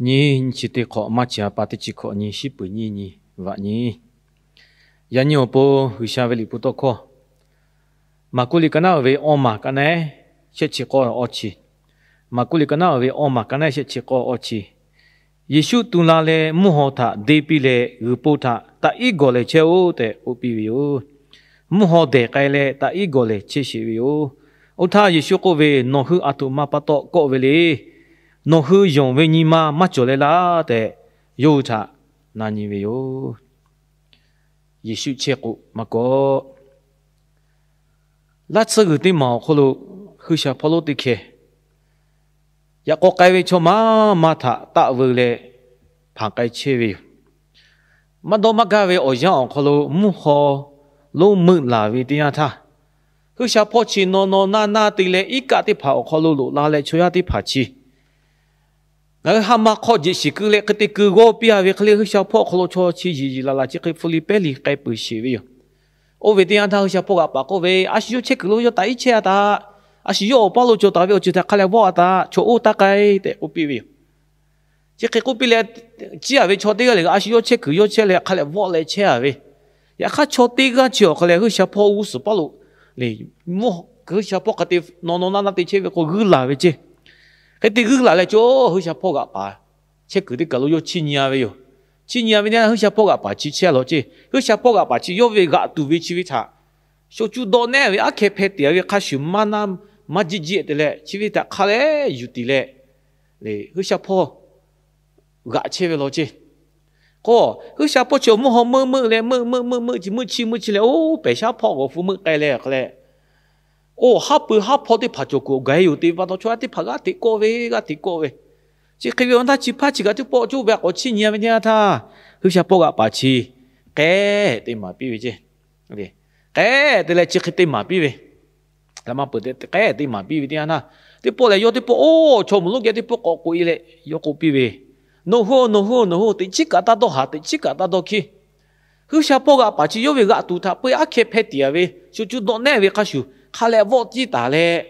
Nyi nyi chi teˇ hk'awꞈ maˇ chi a pa teˇ chi hkawꞈ nyi shiˉ peuˬ nyi nyi vaꞈ nyi. Yaꞈ nyi awˬ pon G'uiˬsha ve liꞈ hpu tawˇ hkawˇ, Maˍkuˆ liꞈ ka naˉ uiˍ ve awˇ maˬ ka naˉ shehˆ chi k'awˇ awˇ chi. Maˍkuˆ liꞈ ka naˉ uiˍ ve awˇ maˬ ka naˉ shehˆ chi k'awˇ awˇ chi. Yeˍsuˆ tu la leh mvuhˇ haw htaꞈ deˇ piˇ leh g'uiˬ po htaꞈ taꞈ iˉ gawˬ lehˬ chehˇ-oˆ tehꞈ k'oˆ piˇ ve yoˬ. Mvuhˇ haw dehˬ k'ai leh taꞈ iˉ gawˬ lehˬ chehˇ sheˍ ve yoˬ. Oˇ htaˇ Yeˍsuˆ k'oˆ ve, Nawˬ hui aˬ htoꞈ ma pa taw kawˆ ve le. Nawˬ hui yonˍ ve nyi ma maˇ cawˬ leh laˇ tehꞈ, yawˇ hui htaꞈ na nyi ve yoˬ. Yeˍsuˆ chehˇ k'o maˇ kawˆ. Laˇ tsuhˇ g'uiˬ teˇ maˬ awˬ hk'aw lo G'uiˬsha hpawˇ lonˉ teˇ hkeh yaꞈ k'aw k'ai ve chaw maˇ maˇ htaꞈ taˆ veu leh hpanˍ k'ai chehˇ ve yoˬ. Maˇ dawˇ maˇ gaˇ ve awˬ yanˇ awˬ hk'aw lo mvuhˇ haw lonˉ meuˆ laˬ ve teˇ yanˇ htaˇ, G'uiˬsha hpawˇ chi naw naw naˇ naˇ te leh iˉ kaˆ teˇ hpaˍ awˬ hk'aw lo loꞈ la leh chaw yaˇ teˇ hpaˍ chi ngaˬ hui ha ma hk'aw jeꞈ shiˍ keu leh hk'e te keu g'awˇ piˇ-a ve hk'e le, G'uiˬsha hpawˇ awˬ hk'aw lo chaw chi yiˍ yiˍ laˬ laˬ chi hk'e hpu li pehˉ li k'ai peuˬ sheˍ ve yoˬ. Oˇ ve teˇ yanˇ htaˇ G'uiˬsha hpawˇ g'aꞈ paˍ k'oˆ ve, A shu yawˇ chehˇ kuiˬ lo yawˇ taꞈ iˉ chehˇ-a taꞈ. A shu yawˇ awˬ paˇ lo cawˬ taˍ ve awˬ ceuˬ htaꞈ hk'a leh vawˆ-a taꞈ, chaw oˇ taˇ k'ai tehꞈ k'oˆ piˇ ve yoˬ. Chi hk'e k'oˆ piˇ leh, ciˉ-a ve chaw teˇ g'aˇ lehˬ, A shu yawˇ chehˇ kuiˬ yawˇ chehˇ leh hk'a leh vawˆ leh chehˇ-a ve. Yaꞈ hk'aˇ chaw teˇ g'aˇ chi awˬ hk'a leh G'uiˬsha hpawˇ g'uˇ suhˍ paˇ lo le, mvuhˇ G'uiˬsha hpawˇ hk'a te naw naw naˇ naˇ te chehˇ ve k'o g'uiˇ laˬ ve ceˇ. Hk'e te g'uiˇ laˬ leh, chaw G'uiˬsha hpawˇ g'aꞈ paˍ chehˇ kuiˬ teˇ kaˬ lo yawˇ chiˇ nyi-a ve yoˬ. Chiˇ nyi-a ve teˇ yanˇ G'uiˬsha hpawˇ g'aꞈ paˍ chi chehˇ law ceˇ. G'uiˬsha hpawˇ g'aꞈ paˍ chi yawˇ ve g'aꞈ tuˬ ve chi ve htaꞈ sho cuˇ dawˆ nehˉ ve aˉ hkeh hpeh tiꞈ-a ve hk'a shuˍ maˇ naˇ maˇ jiˇ jiˇ te leh chi ve htaꞈ hk'a leh yuˬ tiˍ leh, G'uiˬsha hpawˇ g'aꞈ chehˇ ve law ceˇ. K'o, G'uiˬsha hpawˇ chi awˬ mvuhˇ haw meuˆ meuˆ leh meuˆ meuˆ meuˆ meuˆ chi meuˆ chi meuˆ chi leh, oˇ pehˬ shaˉ hpawˇ g'awˬ hpu meuˆ k'ai leh hk'a leh, oˇ haˉ pui haˉ hpawˇ teˇ hpaˍ cawˬ kuiˬ awˬ gaˬ-e yoˬ te pa taw, chaw yaˇ teˇ hpaˍ g'aˇ hteꞈ kawˆ ve, g'aˇ hteꞈ kawˆ ve. Chi hk'e ve awˬ htaˇ chi hpaˇ chi kaꞈ teˇ pawˆ coˇ ve a k'awꞈ chiˇ nyi-a ve teˇ yanˇ htaˇ, G'uiˬsha hpawˇ g'aꞈ paˍ chi k'ehˉ te maˍ piˇ ve ceˇ. K'ehˉ te leh chi hk'e te maˍ piˇ ve, a ma peuˬ te k'ehˉ te maˍ piˇ ve teˇ yanˇ htaˇ, teˇ pawˆ lehˬ yawˇ teˇ pawˆ oˇ chaw mvuhˬ lonˉ geh teˇ pawˆ k'awꞈ k'oꞈ-e leh yawˇ k'oˆ piˇ ve, Nawˬ hui, nawˬ hui, nawˬ hui teꞈ chiˉ kaꞈ taˇ dawˇ haˍ, teꞈ chiˉ kaꞈ taˇ dawˇ hkiˇ. G'uiˬsha hpawˇ g'aꞈ paˍ chi yawˇ ve g'aꞈ tuˬ htaꞈ peu-eˬ aˉ hkeh hpeh tiꞈ-a ve, sho cuˇ dawˆ nehˉ ve hk'a shuˍ hk'a leh vawˆ tiˉ taˍ leh,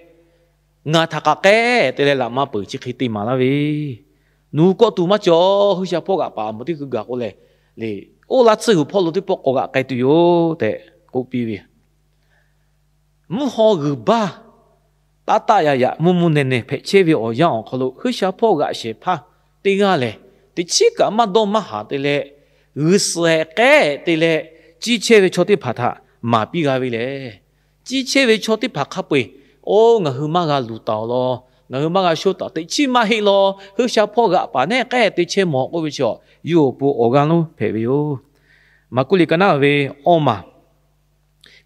ngaˬ htaꞈ kaꞈ k'ehˉ te leh laꞈ ma peuˬ chi hk'e te maˍ laˇ ve, nawˬ hui kawˆ tuˬ maˇ cawˬ. G'uiˬsha hpawˇ g'aꞈ paˍ a moˍ teˇ hkui gaˬ k'o lehˬ, le, oˇ laˇ tsuhˇ g'uiˬ hpawˇ lo teˇ pawˆ k'awꞈ g'aꞈ k'ai tuˬ yoˬ tehꞈ k'oˆ piˇ ve. Mvuhˇ haw g'uiˬ baˇ taˆ taˆ yaꞈ yaꞈ mvuhˇ mvuhˇ neh neh hpehꞈ chehˇ ve awˬ yanˇ awˬ hk'aw lo G'uiˬsha hpawˇ g'aꞈ shehˍ hpaˇ teˇ g'aˇ lehˬ, teꞈ chiˉ kaꞈ maˇ dawˇ maˇ haˍ te leh, g'uiˬ suhˍ-ehˍ k'ehˉ te leh ciˇ chehˇ ve chaw teˇ hpaˍ htaꞈ maˍ piˇ g'a ve lehˬ, ciˇ chehˇ ve chaw teˇ hpaˍ hk'a peu-eˬ, Oˇ, ngaˬ hui maˇ g'a luˬ taˍ-oˬ law, ngaˬ hui maˇ g'a shoˉ taˍ, teꞈ chiˉ maˇ heˆ law, G'uiˬsha hpawˇ g'aꞈ paˍ nehˉ k'ehˉ te chehˇ mawˬ k'oˆ ve chaw, yawˇ awˬ pon awˬ g'aˇ lonˉ hpehꞈ ve yoˬ. Maˍkuˆ liꞈ ka naˉ ve awˇ maˬ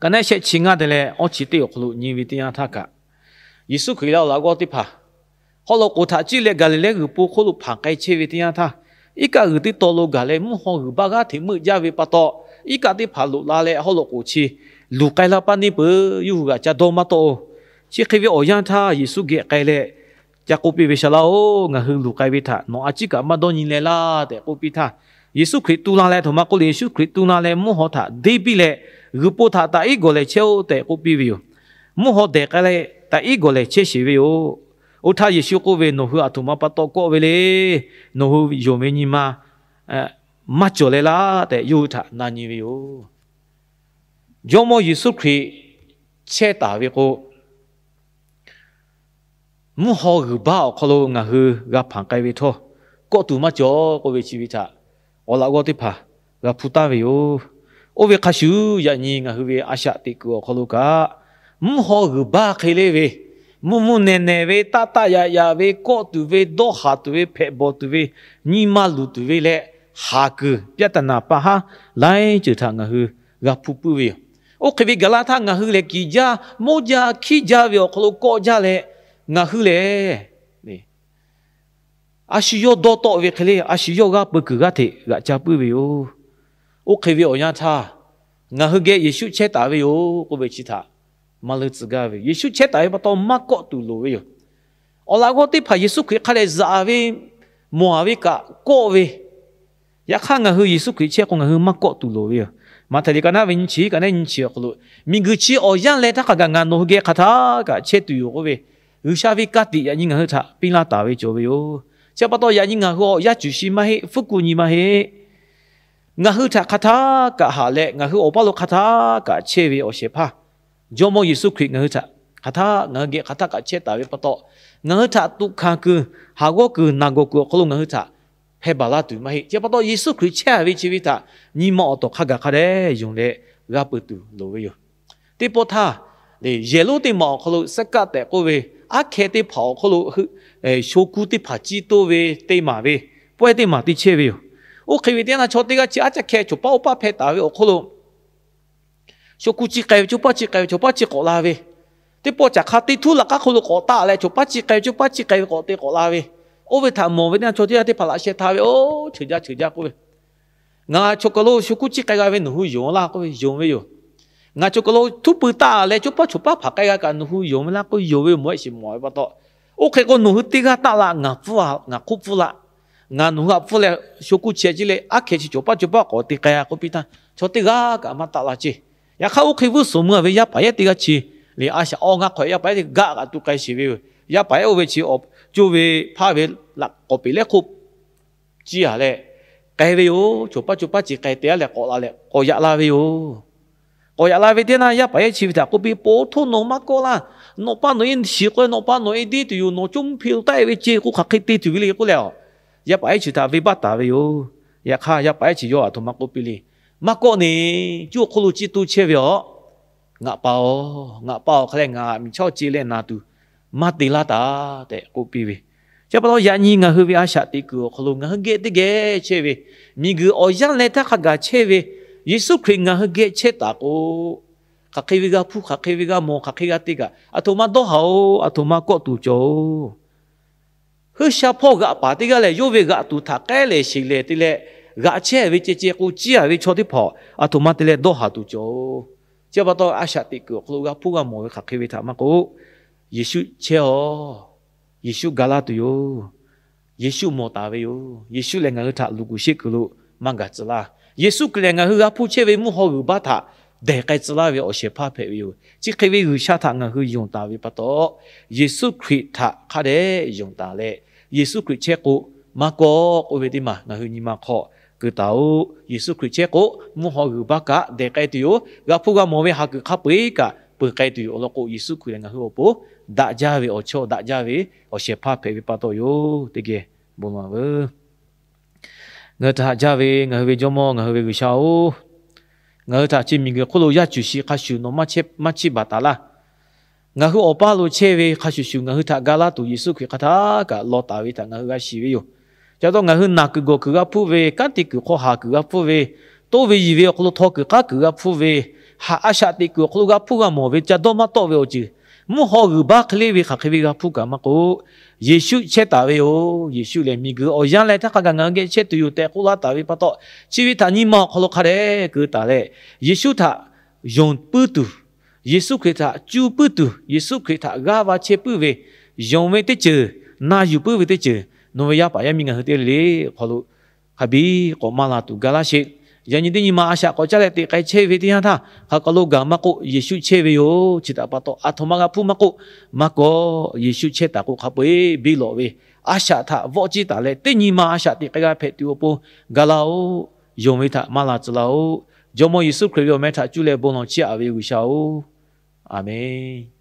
ka naˉ shehˆ chi ngaˇ te leh awˇ chi teˇ awˬ hk'aw lo nyi ve teˇ yanˇ htaˇ kaꞈ, Yeˍsuˆ Hkriꞈ leh awˬ laꞈ g'awˇ teˇ hpaˍ haw loꞈ k'oˍ htaꞈ ciˇ leh Gaˍliˍlehˇ g'uiˬ po hk'oˆ lo hpanˍ k'ai chehˇ ve teˇ yanˇ htaˇ, iˉ kaˆ g'uiˬ teˇ taw lo gaˬ leh mvuhˇ haw g'uiˬ baˇ g'aˇ hteꞈ meuˆ jaˇ ve pa taw, iˉ kaˆ teˇ hpaˍ loꞈ la leh haw loꞈ k'oˍ chi luˬ k'ai laˇ paˇ neˇ peuˬ, yawˇ hui g'aꞈ ca dawˇ maˇ tawˆ-oˬ. Chi hk'e ve awˬ yanˇ htaˇ Yeˍsuˆ geh k'ai leh, ca k'oˆ piˇ ve, Saˍ laꞈ-oˬ, ngaˬ hui luˬ k'ai ve htaꞈ nawˬ a ciˉ kaꞈ maˇ dawˇ nyi leh laˇ tehꞈ k'oˆ piˇ htaˇ, Yeˍsuˆ Hkriꞈ tu la leh, aˬ htoꞈ ma k'oˆ le, Yeˍsuˆ Hkriꞈ tu la leh mvuhˇ haw htaꞈ deˇ piˇ leh, g'uiˬ po htaꞈ taꞈ iˉ gawˬ lehˬ chehˇ-oˆ tehꞈ k'oˆ piˇ ve yoˬ. Mvuhˇ haw dehˬ k'ai leh taꞈ iˉ gawˬ lehˬ chehˇ sheˍ ve yoˬ. Oˇ htaˇ Yeˍsuˆ k'oˆ ve, Nawˬ hui aˬ htoꞈ ma pa taw kawˆ ve le. Nawˬ hui yonˍ ve nyi ma maˇ cawˬ leh laˇ tehꞈ yawˇ hui htaꞈ na nyi ve yoˬ. Jawˇmawˇ Yeˍsuˆ Hkriꞈ chehˇ taˍ ve k'o, mvuhˇ haw g'uiˬ baˇ awˬ hk'aw lo ngaˬ hui g'a hpanˍ k'ai ve htawˇ, kawˆ tuˬ maˇ cawˬ k'oˆ ve chi ve htaꞈ awˬ laꞈ g'awˇ teˇ hpaˍ g'a hpu taˍ ve yoˬ. Oˇ ve hk'a shuˍ, yaꞈ nyi ngaˬ hui ve a shaꞈ teꞈ kuiˬ awˬ hk'aw lo kaꞈ, mvuhˇ haw g'uiˬ baˇ hk'e le ve, mvuhˇ mvuhˇ nehˬ nehˬ ve, taˆ taˆ yaꞈ yaꞈ ve, kawˆ tuˬ ve, dawˇ haˍ tuˬ ve, hpehꞈ bawˬ tuˬ ve, nyi ma luˬ tuˬ ve leh, haˍ kuiˬ ပြဿနာ paˇ haˉ laiˉ ceuˬ htaꞈ ngaˬ hui g'a hpu puiˉ ve yoˬ. Oˇ hk'e ve gaˬ laˇ htaˇ, ngaˬ hui lehˬ kiˬ jaˇ, mawˇ jaˇ, hkiˉ jaˇ ve awˬ hk'aw lo kawˆ jaˇ leh, ngaˬ hui lehˬ a shu yawˇ dawˇ tawˆ ve hk'e le, a shu yawˇ g'aˇ peu kuiˬ g'aˇ hteꞈ g'aꞈ ca puiˉ ve yoˬ. Oˇ hk'e ve awˬ yanˇ htaˇ, ngaˬ hui geh Yeˍsuˆ chehˇ taˍ ve yoˬ k'oˆ ve chi htaꞈ maˇ leuˉ tcuh gaˇ ve yoˬ. Yeˍsuˆ chehˇ taˍ ve pa taw maˇ kawˆ tuˬ loˍ ve yoˬ. Awˬ laꞈ g'awˇ teˇ hpaˍ Yeˍsuˆ Hkriꞈ hk'a leh zaꞈ ve, mawˬ-a ve kaꞈ kawˆ ve, yaꞈ hk'aˇ ngaˬ hui Yeˍsuˆ Hkriꞈ chehˇ k'o ngaˬ hui maˇ kawˆ tuˬ loˍ ve yoˬ. Maꞈhtehˍ liꞈ ka naˉ ve nyiˇ chi, ka naˉ nyiˇ chi awˬ hk'aw lo, Miˬguiˬ chi awˬ yanˇ leh htaˇ hk'a gaˬ ngaˬ nawˬ hui geh hk'aˬ htaˇ kaꞈ chehˇ tuˬ yoˬ k'oˆ ve, G'uiˬsha ve ka tiꞈ yaꞈ nyi ngaˬ hui htaꞈ piˇ laˇ taˍ ve cawˬ ve yoˬ. Chi pa taw yaꞈ nyi ngaˬ hui awˬ yaˇ cuˬ shi maˇ heˆ, fuˉ kuˬ nyi maˇ heˆ. Ngaˬ hui htaꞈ hk'a htaˇ kaꞈ haꞈ leh, ngaˬ hui awˬ paˇ lo hk'a htaˇ kaꞈ chehˇ ve awˬ shehˍ hpaˇ Jawˇmawˇ Yeˍsuˆ Hkriꞈ ngaˬ hui htaꞈ hk'a htaˇ, ngaˬ hui geh hk'a htaˇ kaꞈ chehˇ taˍ ve pa taw, ngaˬ hui htaꞈ tuꞈ hkanˍ kuiˬ, haˍ g'awˇ kuiˬ, naˬ gawˬ kuiˬ awˬ hk'aw lo ngaˬ hui htaꞈ hpehˇ baˬ laˇ tuˬ maˇ heˆ. Chi pa taw Yeˍsuˆ Hkriꞈ chehˇ ve chi ve htaꞈ nyi ma awˬ tawˍ hk'a gaˬ hk'a dehꞈ yonˍ leh g'a peuˬ tuˬ loˍ ve yoˬ. Teˇ pawˆ htaˇ, yehˬ lonˉ teˇ maˬ awˬ hk'aw lo saˉ kaˆ tehꞈ k'oˆ ve, aˉ hkeh teˇ hpaˍ awˬ hk'aw lo sho kuˇ teˇ hpaˍ ciˇ toˇ ve teˇ maˬ ve, pawehˇ teˇ maˬ te chehˇ ve yoˬ. Oˇ hk'e ve teˇ yanˇ chaw teˇ g'aˇ chi aˉ caˇ hkeh cawˬ paˉ oˇ paˇ hpehˇ taˍ ve awˬ hk'aw lo sho kuˇ ciˇ k'ai ve, cawˇ paˇ ciˇ k'ai ve, cawˬ paˇ ciˇ k'awꞈ la ve, teˇ pawˆ caˬ hk'a teˇ htuˉ laꞈ k'aˉ hk'aw lo k'awꞈ taˆ leh cawˬ paˇ ciˇ k'ai ve, cawˇ paˇ ciˇ k'ai ve k'awꞈ te k'awꞈ la ve, oˇ ve htaꞈ mawˬ ve teˇ yanˇ chaw teˇ g'aˇ teˇ hpaˍ laꞈ sheh htaˇ ve, Oˇ, cheuˬ jaˇ cheuˬ jaˇ k'oˆ ve, Ngaˬ chaw kaˬ lo sho kuˇ ciˇ k'ai g'a ve nawˬ hui yonˍ laˇ k'oˆ ve, Yonˍ ve yoˬ. Ngaˬ chaw kaˬ lo htuˉ pui taˆ leh cawˇ paˇ cawˬ paˇ hpaˍ k'ai g'a kaꞈ nawˬ hui yonˍ ve laˇ k'oˆ, Yonˍ ve yoˬ. Mawˬ ehˉ shiˍ mawˬ ve pa taw, oˇ hk'e k'o nawˬ hui teˇ g'aˇ taˆ la, ngaˬ hk'oˆ pfuhˇ la. Ngaˬ nawˬ hui htaꞈ pfuhˇ leh sho kuˇ chehˇ ciˇ leh aˉ hkeh chi cawˬ paˇ cawˬ paˇ k'awꞈ te k'ai a k'oˆ piˇ htaˇ, chaw teˇ g'aˇ kaꞈ maˇ taˆ la ceˇ. Yaꞈ hk'aˇ oˇ hk'e vuiˇ suhˍ mvuh ve yaˇ paˍ yaˇ teˇ g'aˇ chi le, a shaꞈ awˬ ngaˇ hk'awꞈ yaˇ paˍ yaˇ teˇ g'aˇ kaꞈ tuꞈ k'ai sheˍ ve yoˬ. Yaˇ paˍ yaˇ oˇ ve chi awˬ coˇ ve hpaˇ ve laꞈ k'awꞈ peꞈ leh hk'oˆ ciˇ a leh k'ai ve yoˬ. Cawˬ paˇ cawˬ paˇ ciˇ k'ai te a leh k'awꞈ la leh k'awꞈ yaꞈ la ve yoˬ. K'awꞈ yaꞈ la ve teˇ yanˇ yaˇ paˍ yaˇ chi ve htaꞈ k'oˆ piˇ, Paw htoˇ nawˬ maˇ kawˆ laˇ. Nawˬ pa nawˬ e shiˍ k'o, nawˬ pa nawˬ e deˇ tuˬ yoˬ. Nawˬ coˇ mvuhˇ hpe lo taˆ e ve ceˇ k'o, hk'aˬ hk'e te tuˬ ve le k'oˆ leh, yaˇ paˍ yaˇ chi htaꞈ venˇ baˆ taˍ ve yoˬ. Yaꞈ hk'aˇ yaˇ paˍ yaˇ chi yawˇ aˬ htoꞈ ma k'oˆ piˇ le. Maˇ kawˆ neˬ, cuˇ awˬ hk'oˆ lo ciˇ toˇ chehˇ ve yoˬ. Ngaˬ pa-oˬ, ngaˬ pa-oˬ, hk'a leh ngaˬ miˬ chaˇ ceˇ leh naˬ tuˬ maˇ te laˇ taˍ tehꞈ k'oˆ piˇ ve. Chi pa taw yaꞈ nyi ngaˬ hui ve a shaꞈ teꞈ kuiˬ awˬ hk'aw lo ngaˬ hui geh teˇ geh chehˇ ve, miˬguiˬ awˬ yanˇ leh htaˇ hk'a gaˬ chehˇ ve Yeˍsuˆ Hkriꞈ ngaˬ hui geh chehˇ taˍ k'o, hk'aˬ hk'e ve g'a hpuˇ, hk'aˬ hk'e ve g'a mawˬ, hk'aˬ hk'e g'a te kaꞈ aˬ htoꞈ ma dawˇ haˍ-oˬ, aˬ htoꞈ ma kawˆ tuˬ cawˬ-oˬ. Huiˉ sha hpawˇ g'aꞈ paˍ teˇ g'aˇ lehˬ, yawˇ ve g'aꞈ tuˬ htaꞈ k'ehˉ lehˍ sheˍ lehˍ te leh, g'aꞈ chehˇ ve ceh ceh k'o, ciˇ a ve chaw teˇ hpaˍ aˬ htoꞈ ma te leh dawˇ haˍ tuˬ cawˬ-oˬ. Chi pa taw a shaꞈ teꞈ kuiˬ awˬ hk'aw lo g'a hpuˇ g'a mawˬ ve hk'aˬ hk'e ve htaꞈ maˇ k'oˆ, Yeˍsuˆ chehˇ-oˬ. Yeˍsuˆ ga laˇ tuˬ yoˬ. Yeˍsuˆ mawˬ taˍ ve yoˬ. Yeˍsuˆ lehˬ ngaˬ hui htaꞈ luˬ kuˬ sheˆ kuiˬ lo maˇ gaˬ tcuh laˇ. Yeˍsuˆ Hkriꞈ lehˬ ngaˬ hui g'a hpuˇ chehˇ ve mvuhˇ haw g'uiˬ baˆ htaꞈ dehˬ k'ai tcuh laˇ ve awˬ shehˍ hpaˇ hpehꞈ ve yoˬ. Chi hk'e ve G'uiˬsha htaꞈ ngaˬ hui yonˍ taˍ ve pa taw, Yeˍsuˆ Hkriꞈ htaꞈ hk'a dehꞈ yonˍ taˍ leh, Yeˍsuˆ Hkriꞈ chehˇ k'o, maˇ kawˆ k'oˆ ve teˇ maˬ ngaˬ hui nyi ma hk'aw keu taˍ-oˬ. Yeˍsuˆ Hkriꞈ chehˇ k'o, mvuhˇ haw g'uiˬ baˆ kaꞈ dehˬ k'ai tuˬ yoˬ. G'a hpuˇ g'a mawˬ ve ha kuiˬ hk'a peu-eˬ kaꞈ peuˬ k'ai tuˬ yoˬ. Awˬ lawn k'o, Yeˍsuˆ Hkriꞈ lehˬ ngaˬ hui awˬ pon daꞈ jaˇ ve awˬ chawˇ, daꞈ jaˇ ve awˬ shehˍ hpaˇ hpehꞈ ve pa taw yoˬ. Teˇ geh bon lawˬ veuˬ. Ngaˬ hui htaꞈ haꞈ jaˇ ve ngaˬ hui ve Jawˇmawˇ, ngaˬ hui ve G'uiˬsha-oˬ, ngaˬ hui htaꞈ chi miˬguiˬ hk'oˆ lo yaˇ cuˬ shi hk'a shuˍ nawˬ maˇ chiˇ baˬ taˍ laˇ. Ngaˬ hui awˬ paˇ lo chehˇ ve hk'a shuˍ shuˍ ngaˬ hui htaꞈ ga laˇ tuˬ Yeˍsuˆ Hkriꞈ hk'a htaˇ kaꞈ law taˍ ve htaꞈ ngaˬ hui g'a shiˍ ve yoˬ. Ca dawˇ ngaˬ hui naˬ kuiˬ gawˬ kuiˬ g'a hpuˇ ve, kanˉ te kuiˬ hk'aw haˍ kuiˬ g'a hpuˇ ve, toˇ ve yiˬ ve awˬ hk'aw lo htaw kuiˬ k'aˉ kuiˬ g'a hpuˇ ve, haꞈ a shaꞈ teꞈ kuiˬ awˬ hk'aw lo g'a hpuˇ g'a mawˬ ve ca dawˇ maˇ tawˆ ve awˬ ceuˬ, mvuhˇ haw g'uiˬ baˆ hk'e le ve hk'aˬ hk'e ve g'a hpuˇ kaꞈ maˇ k'oˆ, Yeˍsuˆ chehˇ taˍ ve yoˬ. Yeˍsuˆ lehˬ miˬguiˬ awˬ yanˇ leh htaˇ hk'a gaˬ ngaˬ hui geh chehˇ tuˬ yoˬ tehꞈ k'oˆ laˇ taˍ ve pa taw, chi ve htaꞈ nyi ma awˬ hk'aw lo hk'a dehꞈ keu taˍ leh, Yeˍsuˆ htaꞈ yonˍ puiˉ tuˬ, Yeˍsuˆ Hkriꞈ htaꞈ cuˇ puiˉ tuˬ, Yeˍsuˆ Hkriꞈ htaꞈ g'aˇ va chehˇ puiˉ ve, yonˍ ve teˇ ceuˬ, na yuˬ puiˉ ve teˇ ceuˬ, nawˬ ve yaˇ paˍ yaˇ miˇ ngaˬ hui teˇ g'aˇ le le awˬ hk'aw lo hk'a biˇ k'awꞈ maˇ la tuˬ ga laˇ sheˍ. Yaꞈ nyi teˇ nyi ma a shaꞈ k'awꞈ caˇ leh teꞈ k'ai chehˇ ve teˇ yanˇ htaˇ, hk'aˬ hk'aw lo gaˬ maˇ k'oˆ, Yeˍsuˆ chehˇ ve yoˬ. Chi htaꞈ pa taw aˬ htoꞈ ma g'a hpuˇ maˇ k'oˆ, maˇ kawˆ, Yeˍsuˆ chehˇ taˍ k'o hk'a peu-eˬ biˇ lawꞈ ve, a shaꞈ htaꞈ vawˆ ciˇ taˍ leh teˇ nyi ma a shaꞈ teꞈ k'ai g'a hpehꞈ tuˬ awˬ pon ga laˇ-oˆ. Yonˍ ve htaꞈ maˇ la tcuh laˇ-oˆ. Jawˇmawˇ Yeˍsuˆ Hkriꞈ ve awˬ meh htaꞈ cuˇ leh bon lawˬ chiˇ aꞈ ve G'uiˬsha-oˬ, Aˬmenˍ.